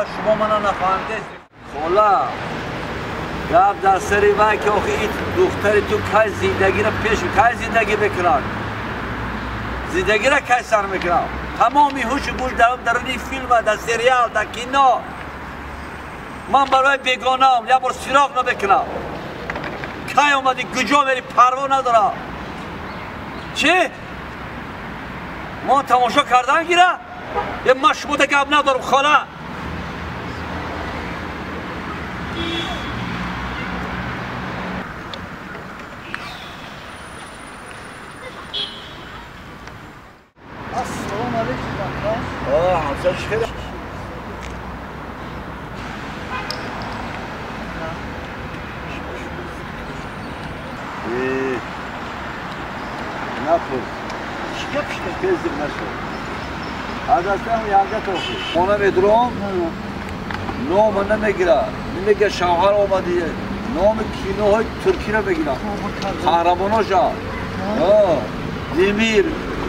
Хола шумо мана нафаҳмидед. Хола гап дар сари вай ки охи ин духтари ту кай зиндагиро пеш кай зиндагӣ мекунад? Зиндагиро кай сар мекунад? Тамоми ҳушу гӯш даруни филма, дар сериал, дар кино. Ман барои бегонаам як бор сироғ намекунам. Кай омадӣ, куҷо мери, парво надорам. Чӣ? Мо тамошо кардан гира? Е ман шумода гап надорам, хола. Ассалому алейкум, ака. Ҳамсар чӣ хел? Напурс. Чӣ гап шуд? Тез нашуд. Аз астам янга тохи. Хона медурам, нома намегирад. Намегирад шавҳар омадӣ. Номи киноҳои туркиро мегирад. Қаҳрамоноша. Демир,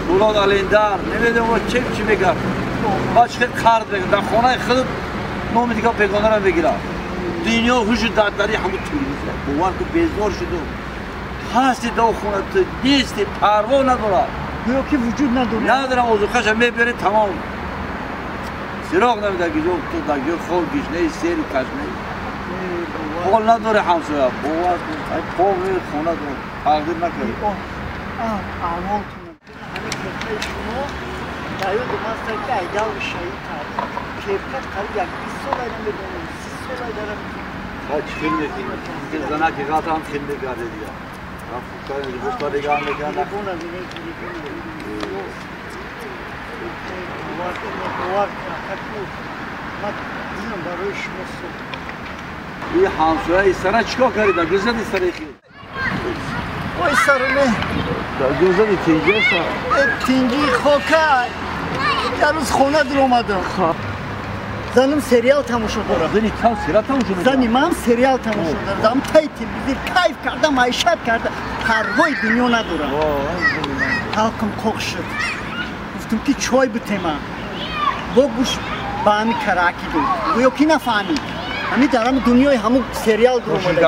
Мурод Алиндар, намедонам чӣ чӣ мегӯяд. Баъд чӣ қарз мегирад. Дар хонаи худ номи дигар бегонаро мегирад. Дунё ҳушу дардари ҳамун телевизор. Бовар кун, безор шудум. Ҳасти дар хона ту нести, парво надорад. Гӯё ки вуҷуд надорад. Надорам, озуқаша мебарӣ тамом. Сироғ намедиҳад ки ту дар ҷои хоб гишнаи, сери ташнаи. Ҳол надорӣ ҳамсоя. Бовар кун, пови хона дор. Тақдир накард. Аҳволтон кепкаи шумо дар ёди ман аст ки айдаври шаҳид кард. Кепка қариб як 20 сол айда медонам, 30 сол айдара. Чӣ хел мекунӣ? Занаки ғалт ҳам хел мекарде дигар. Гуфта дигар мекард. Бовар ман дилам барои шумо сӯхт. И ҳамсояи сара чӣ кор кардӣ? Дар гӯзади сари хел. Ой сараме. Дар гӯзади тинҷи аст? Тинҷи хока. Як рӯз хона дуромадам. Занам сериал тамошо дорад. Зани там сериал тамошо мекунад? Зани ман сериал тамошо дорад. Зам тай телевизор кайф карда, маишат карда, парвои дунё надорам. Ҳалқам қоқ шуд. Гуфтам ки чой битема. Бо гӯш ба ҳами караки дод. Гӯё ки нафаҳмид. Ҳами дар ҳами дунёи ҳамун сериал дуромада.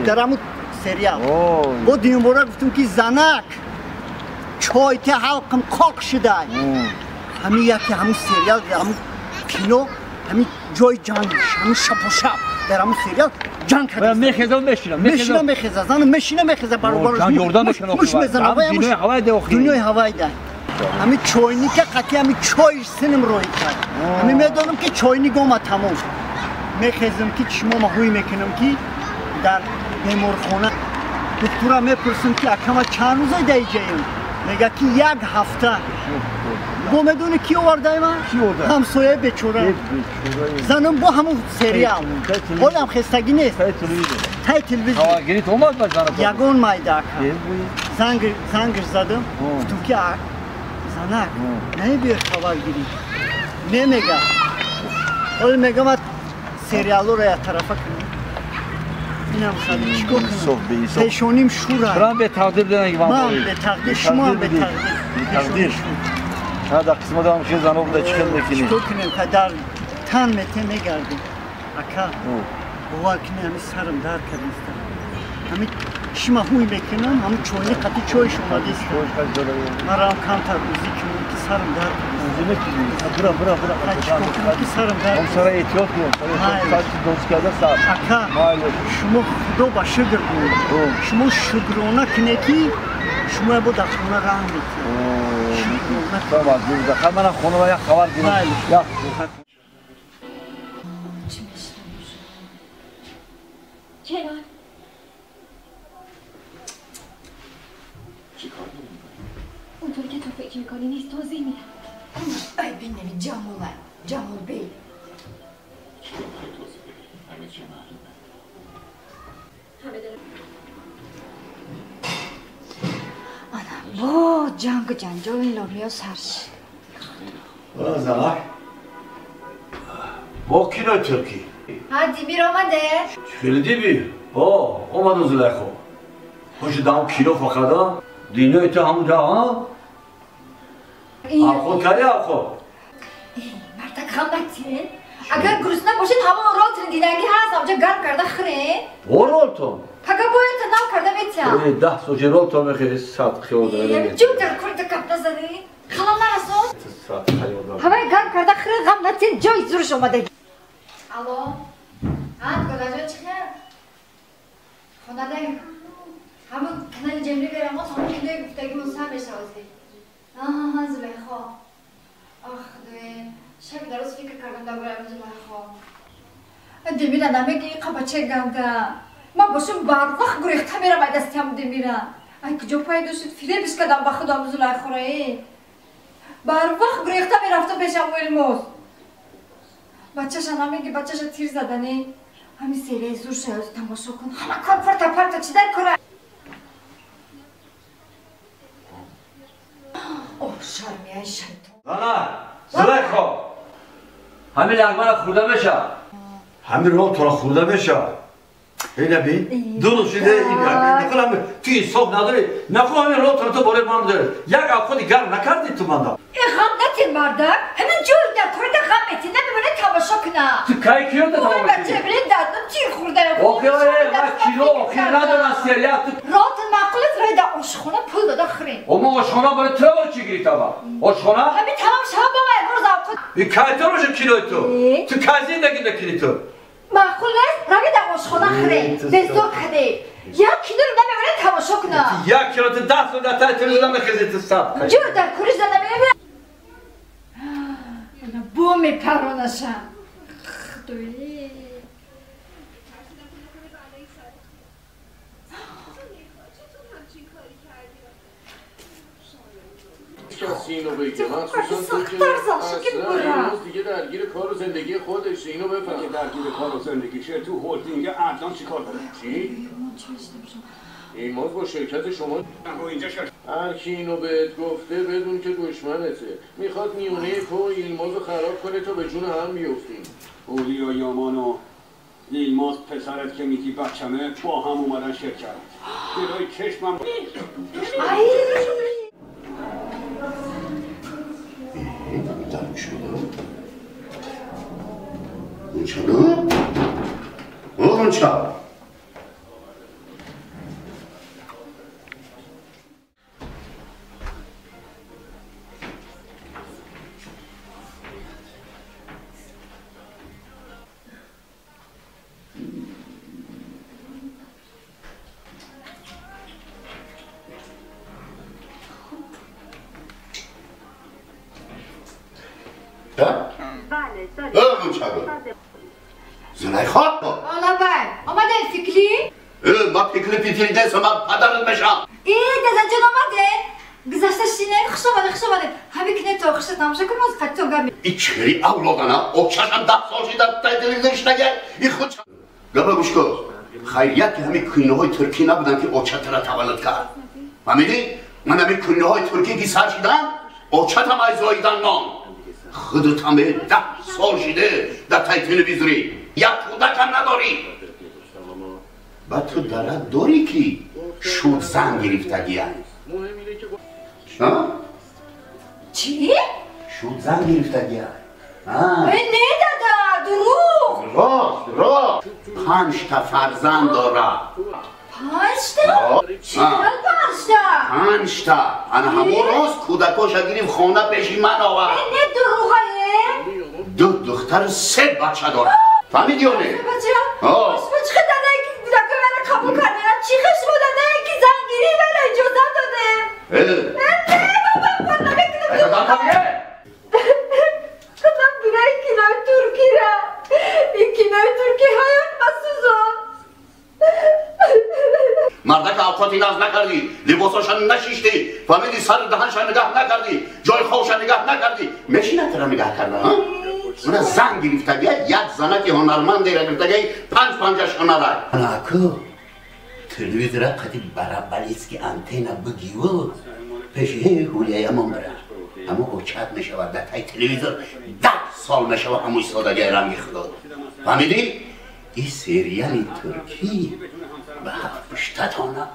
Дар ҳамун сериал. Бо дуюмбора гуфтам ки занак чой те ҳалқам қоқ шудай. Ҳами яке ҳамун сериал, ҳамун кино, ҳамин ҷои ҷангш, ҳамин шапошап дар ҳамун сериал ҷанг кард. Мехеза, мешина, мешина, мехеза, занам мешина, мехеза, баробараш муш мезана, дунёи ҳавай да. Ҳамин чойника қатъи ҳамин чой синим роҳӣ кард. Ҳамин медонам ки чойник омад тамом. Мехезам ки чишмома ҳуй мекунам ки дар беморхона духтура мепурсам ки акама чанд рӯза дар иҷаем? Мега ки як ҳафта. Бо медони ки овардай ман? Ҳамсояи бечора. Занам бо ҳамун сериал. Ҳолам хестагӣ нест. Тай телевизор. Ягон майда ака. Зангш задам, гуфтам ки занак, намебиёй хабар гирӣ. Немега. Ҳоле мегам сериалоро як тарафа кунам. Инам хали чӣ кор кунам? Пешоним шура. Ман бетақдир будам. Ман бетақдир, шумоам бетақдир. Дар қисмат ҳам хел зано буда, чӣ хел мекунӣ? Чӣ кор кунем? Дар тан мете мегардем. Ака, бовар кунӣ ҳами сарам дард кардиста. Ҳами чишма ҳуй мекунам, ҳами чойни қати чойш омадиста. Марам камтар узӣ кунам ки сарам дард кардиста. Узӣ мекунӣ? Бура, бура, бура. Чӣ кор кунам ки сарам дард кардиста? Сара эҳтиёт кун. Дӯст карда сар. Ака, шумо худо ба шукр кунед. Шумо шукрона кунед ки шумо бо дар хона раҳм мекунед. Ман хона як хабар гирам. چی میشه؟ جلال چی کار داری میکنی؟ اونطوری که تو فکر میکنی نیست، توضیح میدم. ای بینمی جماله، جمال بی. چی رو میخوای توضیح بدی؟ همه چی معلومه. همه دارم. آنا با جنگ جنجال لوریا سرش. زنک با کینو ترکی؟ ها دیبیر آمده؟ خیلی دیبیر؟ آه اومد زلیخا. خوش دام کینو فقط دینای تو همون ده ها؟ خود کردی خود؟ مردک Ғам натин. Агар гурусна бошед ҳамон ролтон дидаги ҳаст, ҳамҷа гарм карда хӯред. Бо ролтон? Пага бояд нав карда метиҳам. 10 соҷи ролтон мехӯри, сад хиёл дорад. Ҷӯ дар курда гап назанӣ. Халал нарасон. Сад хаёл дорад. Ҳавай гарм карда хӯред, ғам натин, ҷои зурш омада. Алло. Ҳа, Гулаҷон чӣ хел? Хонадаем. Ҳамон канали ҷамъӣ берамоз, ҳамон кинои гуфтагимон сар мешавази. Аҳа, Зулайхо. Ах, Худое, шаби дароз фикр кардам дар бораи Зулайхо. Демира намеги қабачаи ганда. Ман бошум барвақт гурехта мерам ай дасти ҳам Демира. Ай куҷо пайдо шуд, фиребиш кардам ба худам Зулайхоро, э. Барвақт гурехта мерафтам пешам Илмоз. Бачаша намеги, бачаша тир задане. Ҳамин серияи зур шаёз тамошо кун. Ҳама кор парта парта чӣ дар кора? Оҳ, шармияи шайтон. Зана, Зулайхо. Ҳамин лағмара хӯрда мешавад. Ҳамин ролтонро хӯрда мешавад. Ина бин, ду рӯз шида ин ту инсоф надорӣ. Нахӯ ҳамин ролтонро ту бораи ман дорӣ. Як авқоти гарм накардӣ ту манда. Э, ғам натин мардак. Ҳамин ҷой дар корда ғам метин, намемонад тамошо кунам. Ту кай киёда тамошо кунӣ? Бача бирин дардам тир хӯрда. Охи, ман кино охир надорам сериал. Ролтон маъқул аст, рой дар ошхона пул дода хӯрем. О, мо ошхона барои ту чӣ гирифтама? Ошхона? Ҳамин тамом шава бо ман рӯз авқот. И кай тамошо кинои ту? Ту кай зиндагӣ мекунӣ ту? Маъқул аст, рави дар ошхона хӯрем. Безор кардем. Як киноро намемонад тамошо кунам. Як кино ту 10 сол дар таи телевизор намехезӣ ту сад. Ҷӯ дар куриш да намемонад. Ана бо мепаронаша. Худои. کسی اینو بگه، مخصوصا تو که اصلا امروز دیگه درگیر کار و زندگی خودش، اینو بفهم که درگیر کار و زندگیشه. تو هلدینگ عدنان چیکار داره؟ چی؟ ایماز با شرکت شما اینجا هر کی اینو بهت گفته بدون که دشمنته، میخواد میونه تو ایلماز رو خراب کنه تا به جون هم بیفتیم. اولیا یامان و ایلماز پسرت که میگی بچمه با هم اومدن شرکت. جلوی چشمم. Oğlum زلیخا آلا آمده فکلی؟ ما فکلی پیتیلیده سما پدرت بشم. ای دزن جان آمده گذشته شینه خوش آمده خوش آمده همه کنه تا خوشت نمشه کن از قطع گمی. ای چهری اولادانا او چشم 10 سال شده در تلویزیون نگه ای خود گپا گوش کن. خیریت که همین کینه های ترکی نبودن که اوچت را تولد کرد. فهمیدی؟ من همین کینه های ترکی که سر شدن اوچت هم از زاییدن نام خودت هم 10 سال شده در تای تلویزیونی یک کودک هم نداری. با تو درد داری که شد زن گرفتگی هست. چی؟ شد زن گرفتگی هست. نه دادا دروغ. راست راست. 5 تا فرزند داره. 5 تا؟ چرا 5 تا؟ 5 تا. انا همون روز کودکاش گرفت خانه پیش من آورد. نه دروغه. 2 دختر 3 بچه داره. فهمیدی یا نه؟ بچه؟ شما چه داده که کودکای من قبول کرده؟ چی شما داده که زنگیری من اجازه داده؟ نه بابا من نمیتونم. من برای کینای ترکی را این کینای ترکی حیات مسوزان. مردک اوقاتی ناز نکردی، لباساشان نشیشتی، فهمیدی سر دهنشان نگاه نکردی، جای خوشان نگاه نکردی، مشینت را نگاه کرده ها؟ من زن گرفتگی یک زنک هنرمند را گرفتگی 5 5 هنره. انا کو تلویزیون را قدی برابلیست که آنتنا بگیو پیش هولیای امام بره. اما اوچت میشود در تای تلویزیون 10 سال میشود همون سادگی رنگ خدا. فهمیدی؟ این سریال ترکی به 7 تانه